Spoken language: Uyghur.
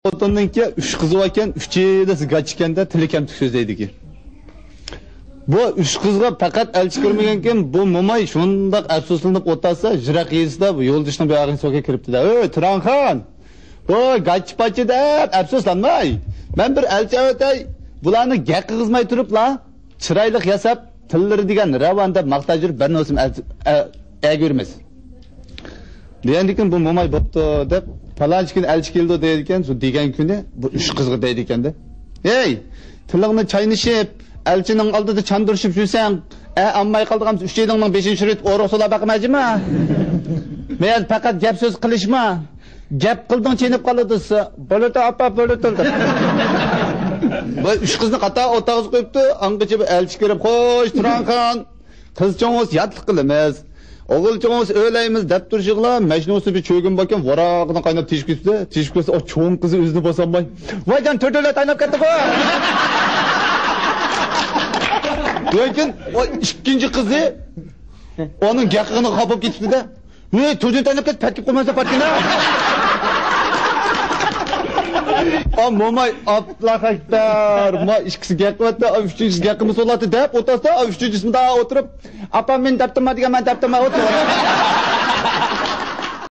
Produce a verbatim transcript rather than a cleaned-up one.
خوتۇننىڭكى ئۈچ قىزى باركەن، ئۈچىلىسى گاچ ئىكەندە، تىلى كەمتۈك سۆزلەيدىكەن. بۇ ئۈچ قىزغا پەقەت ئەلچى كىرمىگەنكىن، بۇ موماي شۇنداق ئەپسۇسلىنىپ ئولتۇرسا، يىراق يېزىسىدا بۇ يولدىشىنىڭ بىر ئاغىنىسى كىرىپتىدە، ئۆي، تۇرغان خان! بۇ گاچ-پاچ دەپ ئەپسۇسلانماي، مەن بىر ئەلچى ئەۋەتەي، بۇلارنى گەپ قىلغۇزماي تۇرۇپلا، چىرايلىق ياساپ، تىللىرى دېگەن راۋان دەپ ماختاپ يۈرۈپ، بىر نوسۇم ئەگۈرمىز. دېگەندىكىن بۇ موماي بوپتۇ دەپ، پالانچى كۈنى ئەلچى كېلىدۇ دەيدىكەن، شۇ دېگەن كۈنى بۇ ئۈچ قىزغا دەيدىكەندە، ھەي، تىلىڭنى چاينىشىپ، ئەلچىنىڭ ئالدىدا چاندۇرۇشۇپ يۈرسەڭ، ئە، ئالماي قالىدىغان ئۈچىيىڭنىڭ بېشىنى چىرىتىپ ئورۇق سولا باقىمەن جىما. مەيەن پەقەت گەپ سۆز قىلىشما. گەپ قىلدىڭ، چېنىپ قالىدۇ دېسە، بولىدۇ ئاپا، بولىدۇ دەپ. بۇ ئۈچ قىزنى قاتار ئولتۇرغۇزۇپ قويۇپتۇ. ئاڭغىچە بىر ئەلچى كىرىپ، خوش، تۇرغان خان، قىزچىڭىز ياتلىق قىلىمىز، ئوغۇلچىڭىز ئۆيلەيمىز دەپ تۇرۇشىغىلا، مەجنۇسى بىر چۆگۈن باركەن، ۋاراقىنى قايناپ تېشىپ كېتىپتۇ. تېشىپ كەلسە، ئۇ چوڭ قىزى ئۆزىنى باسالماي، ۋايجان، تۆت ئەۋلاد ئايلىنىپ كەتتىغۇ! لېكىن ئۇ ئىككىنچى قىزى ئۇنىڭ گەپ قىلغىنىغا خاپا بولۇپ كېتىپتۇ-دە. ۋەي، تۇزۇن تەنىپ كەت، پەتكىپ قويماسا پاتكىنا. ئا، موماي، ئاللاھۇ ئەكبەر. ما ئىككىسى گەپ قىلىۋەتتى، ئا، ئۈچىنچىسى گەپ قىلمىسا بولاتتى دەپ ئولتۇرسا، ئا، ئۈچىنچىسى مۇنداق ئولتۇرۇپ، ئاپام مېنى دەپتىما دېگەن، مەن دەپتىما ئولتۇرۇپ.